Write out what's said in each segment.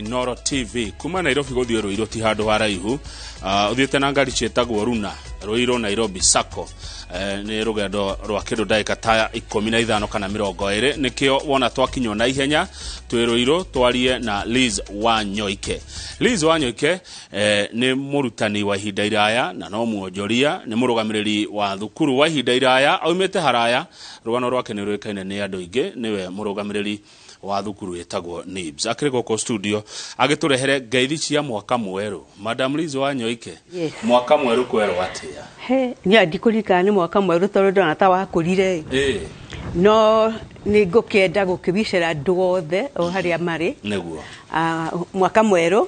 Inoro TV. Kuma Nairobi gũthiĩ Ruiru ti handũ haraihu. Ũthiĩte na ngari ciĩtagwo Runa Ruiru Nairobi Sacco. Nĩ rũgendo rwa kĩndũ ndagĩka ta 15 kana 20. Nĩkĩo wona twakinywo na ihenya twĩ Ruiru twarie na Liz Wanyoike. Liz Wanyoike nĩ mũrutani wa ihinda iraya na no muonjoria, nĩ mũrũgamĩrĩri wa thukuru wa ihinda iraya, aumĩte haraya. Rũgano rwake nĩ rũĩkaine nĩ andũ aingĩ, nĩwe mũrũgamĩrĩri wa thukuru ĩtagwo NIBS. Akĩrĩ gũkũ studio agĩtũrehere ngeithi cia mwaka mwerũ. Madam Liz Wanyoike, Yes. mwaka mwerũ kwerwo atĩa? He, niĩ ndikũririkana nĩ mwaka mwerũ tondũ ndona ta wakũrire. No nĩ ngũkĩenda gũkĩwicĩra andũ othe o harĩa marĩ. Mwaka mwerũ.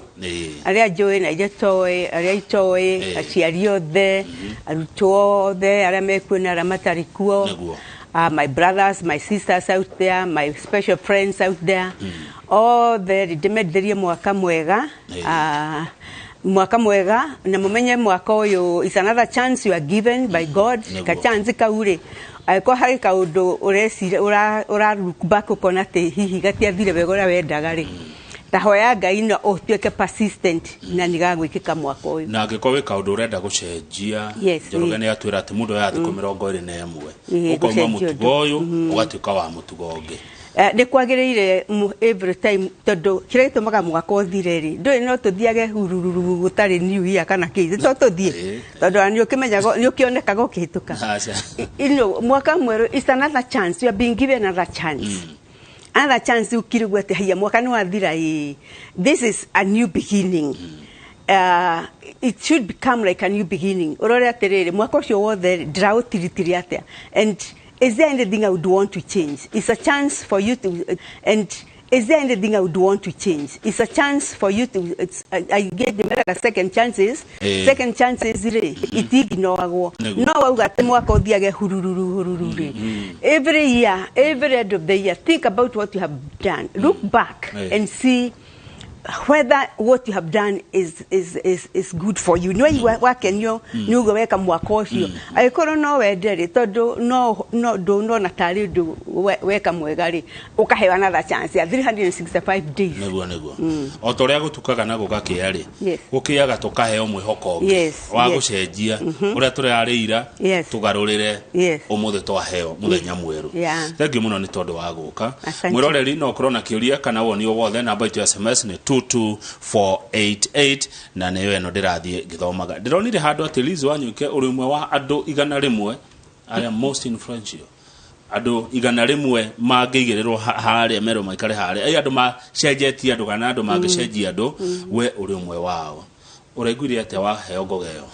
Arĩa njũĩ na iria toĩ, arĩa itoĩ, aciari othe, arutwo othe, arĩa mekuo na arĩa matarĩ kuo. My brothers, my sisters out there, my special friends out there. Othe ndĩmenderie mwaka mwega. Mwaka mwega na mumenye mwaka ũyũ is another chance you are given by God. Ka chance kau rĩ, angĩkorwo harĩ kaũndũ ũreciria, ũra look back ũkona atĩ hihi gatiathire wega ũrĩa wendaga rĩ, ta hoya Ngai no ũtuĩke persistent na nĩgagwĩkĩka mwaka ũyũ. Na angĩkorwo wĩ kaũndũ ũrenda gũcenjia, Njoroge nĩ atwĩra atĩ mũndũ oyaga thikũ 21. Ũkauma Gũcenjia mũtugo ũndũ. ũyũ, ũgatuĩka wa mũtugo ũngĩ. Nĩ kwagĩrĩire every time, tondũ kĩrĩa gĩtũmaga mwaka ũthire rĩ, ndũĩ no tũthiage hurururu gũtarĩ new year kana kĩ, to tũthiĩ. Tondũ ona nĩ ũkĩmenyaga, nĩ ũkĩonekaga ũkĩhĩtũka. Mwaka mwerũ is another chance, you are being given another chance. Another chance ukirigwo atĩ haiya mwaka nĩ wathira ĩ. This is a new beginning. It should become like a new beginning. Ũrore atĩrĩrĩ, mwaka ũcio wothe ndĩraũtiritiri atĩa? And is there anything I would want to change? It's a chance for you to, and is there anything I would want to change? It's a chance for you to, it's, I get the second chances. Second chances rĩ, itiginoagwo. No wauga atĩ mwaka ũthiage hurururu hururu rĩ. Every year, every end of the year, think about what you have done. Look back and see whether what you have done is good for you. Nĩ waigua wakenio nĩ ũguo weka mwaka ũcio. Angĩkorwo no wende rĩ, tondũ no ndũnona tarĩ ũndũ weka mwega rĩ, ũkaheo another chance ya 365 days. Nĩguo, nĩguo. O ta ũrĩa gũtukaga na gũgakĩa rĩ, gũkĩaga tũkaheo mwĩhoko ũngĩ wa gũcenjia ũrĩa tũrarĩ ira, tũgarũrĩre ũmũthĩ twaheo mũthenya mwerũ. Thank you mũno nĩ tondũ wa gũka. Asante. Mwĩroreri no ũkorwo na kĩũria kana woni o wothe, namba itũ ya SMS nĩ 22488 na nĩyo ĩno ndĩrathiĩ ngĩthomaga. Ndĩronire handũ atĩ Liz Wanyoike ũrĩ ũmwe wa andũ 100 arĩa most influential. Andũ 100 mangĩigĩrĩrwo harĩa merwo maikare harĩa. Ai andũ macenjetie andũ kana andũ mangĩcenjia andũ, we ũrĩ ũmwe wao. Ũraiguire atĩa waheo ngoga ĩyo?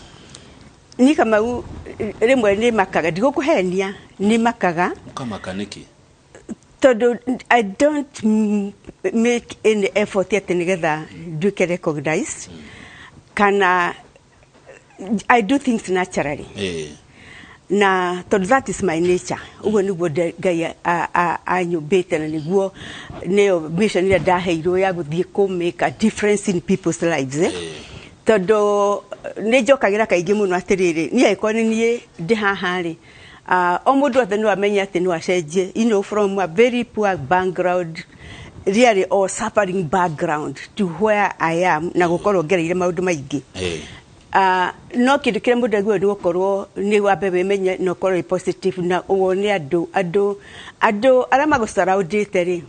Niĩ Kamau rĩmwe nĩ makaga, ndigũkũhenia, nĩ makaga. Ũkamaka nĩkĩ? Tondũ I don't make any effort atĩ nĩgetha nduĩke recognized, kana I do things naturally. Na tondũ that is my nature. Ũguo nĩguo Ngai anyũmbĩte na nĩguo nĩyo mission ĩrĩa ndaheirwo ya gũthiĩ kũ make a difference in people's lives. Tondũ nĩ njokagĩra kaingĩ mũno atĩrĩrĩ, niĩ angĩkorwo nĩ niĩ ndĩ haha rĩ, o mũndũ othe no amenye atĩ no acenjie, from a very poor background, really or suffering background to where I am, na gũkorwo ngereire maũndũ maingĩ. No kĩndũ kĩrĩa mũndũ aiguaga nĩ gũkorwo nĩ wambe wĩmenye na ũkorwo wĩ positive na wone andũ arĩa magũsurroundĩte rĩ,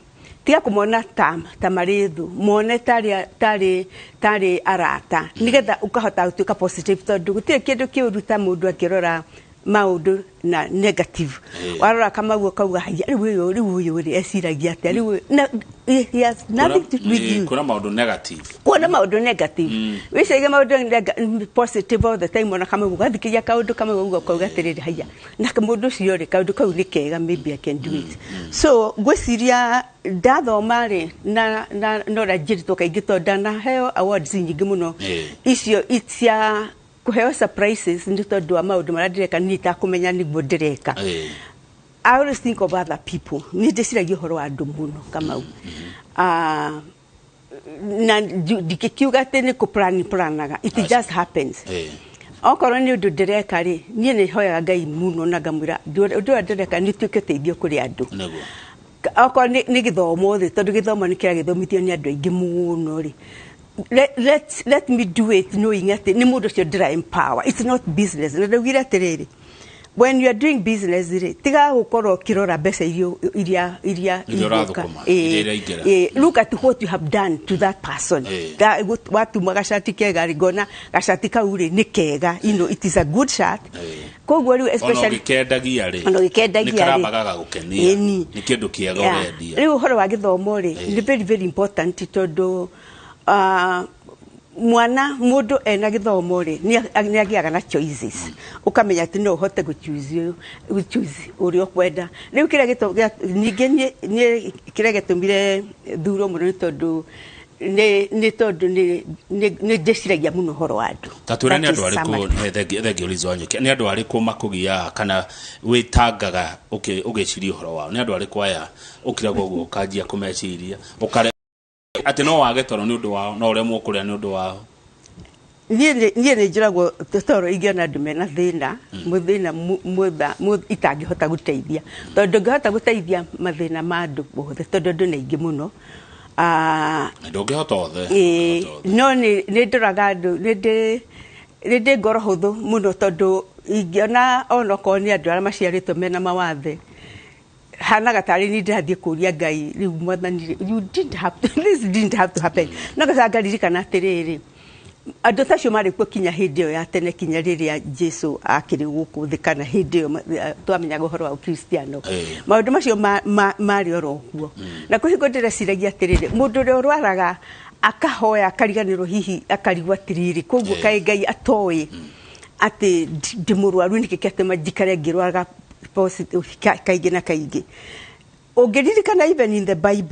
tiga kũmona ta marĩ thũ, mone tarĩ arata, nĩgetha ũkahota gũtuĩka positive, tondũ gũtirĩ kĩndũ kĩũru ta mũndũ akĩrora maũndũ na negative. Warora Kamau ũkauga, haiya, rĩu ũyũ, rĩu ũyũ rĩ, eciragia atĩa? Rĩu ũyũ, na, he has nothing to do with you. Kuona maũndũ negative. Kuona maũndũ negative. Wĩcirie maũndũ positive all the time, ona Kamau ũgathikĩria kaũndũ Kamau ũguo ũkauga atĩrĩrĩ, haiya, na mũndũ ũcio rĩ, kaũndũ kau nĩ kega, maybe I can do it. So, ngwĩciria ndathoma rĩ, na no ũrĩa njĩrĩtwo kaingĩ tondũ ndanaheo awards nyingĩ mũno. Icio cia kũheo surprises nĩ tondũ wa maũndũ marĩa ndĩreka niĩ itakũmenya nĩguo ndĩreka. I always think of other people. Niĩ ndĩciragia ũhoro wa andũ mũno, Kamau. Na ndingĩkiuga atĩ nĩ kũ-plan planaga. It just happens. Okorwo nĩ ũndũ ndĩreka rĩ, niĩ nĩ hoyaga Ngai mũno na ngamwĩra, ũndũ ũrĩa ndĩreka nĩ ũtuĩke ũteithio kũrĩ andũ. Okorwo nĩ gĩthomo thĩ, tondũ gĩthomo nĩ kĩragĩthomithio nĩ andũ aingĩ mũno rĩ, let me do it knowing atĩ nĩ mũndũ ũcio ndĩra empower. It's not business. Na ndaugire atĩrĩrĩ, when you are doing business rĩ, tiga gũkorwo ũkĩrora mbeca iria Iria igũka. Ũrathũkũma, iria iraingĩra. Look at what you have done to that person. Watuma gacati kega rĩ, ngona gacati kau rĩ nĩ kega, it is a good shirt. Koguo rĩu Ona especially ũgĩkendagia rĩ, Ona ũgĩkendagia nĩ rĩ. karamba gagagũkenia. Ĩni. Nĩ kĩndũ kĩega ũrendia. Rĩu ũhoro wa gĩthomo rĩ, nĩ very very important, tondũ mwana mũndũ ena gĩthomo rĩ, nĩ agĩaga na choices, ũkamenya atĩ no ũhote gũ choose ũrĩa ũkwenda. Rĩu kĩrĩa ningĩ niĩ kĩrĩa gĩatũmire thurwo mũno nĩ tondũ nĩ ndĩciragia mũno ũhoro wa andũ. Ta twĩre nĩ That is andũ arĩkũ summary. Thengiũ Liz Wanyũki, nĩ andũ arĩkũ makũgiaga kana wĩtangaga ũgĩciria ũhoro wao? Nĩ andũ arĩkũ aya ũkiraga ũguo ũkanjia kũmeciria, ũkare atĩ no wage toro nĩ ũndũ wao, no ũremwo kũrĩa nĩ ũndũ wao? Niĩ nĩ njũragwo toro ingĩona andũ mena thĩna mũthĩna itangĩhota gũteithia, tondũ ndũngĩhota gũteithia mathĩna ma andũ othe, tondũ andũ nĩ aingĩ mũno. Ndũngĩhota othe. Ĩĩ, Ndũngĩhota othe. No nĩ ndoraga andũ, nĩ ndĩ ngoro hũthũ mũno, tondũ ingĩona onokorwo nĩ andũ arĩa maciarĩtwo mena mawathe, hanaga tarĩ ni ndĩrathiĩ kũria Ngai rĩu, "Mwathani, you didn't have to, this didn't have to happen." No ngacoka ngaririkana atĩrĩrĩ, andũ ta acio marĩ kuo kinya hĩndĩ ĩyo ya tene, kinya rĩrĩa Jesu akĩrĩ gũkũ thĩ, kana hĩndĩ ĩyo twamenyaga ũhoro wa Ũkristiano. Maũndũ macio marĩ oro kuo. Na kwĩ hingo ndĩreciragia atĩrĩrĩ, mũndũ ũrĩa ũrwaraga akahoya akariganĩrwo, hihi akarigwo atĩrĩrĩ, koguo kaĩ Ngai atoĩ atĩ ndĩ mũrwaru? Nĩkĩ kĩatũma njikare ngĩrwaraga kaingĩ na kaingĩ? Ũngĩririkana even in the Bible.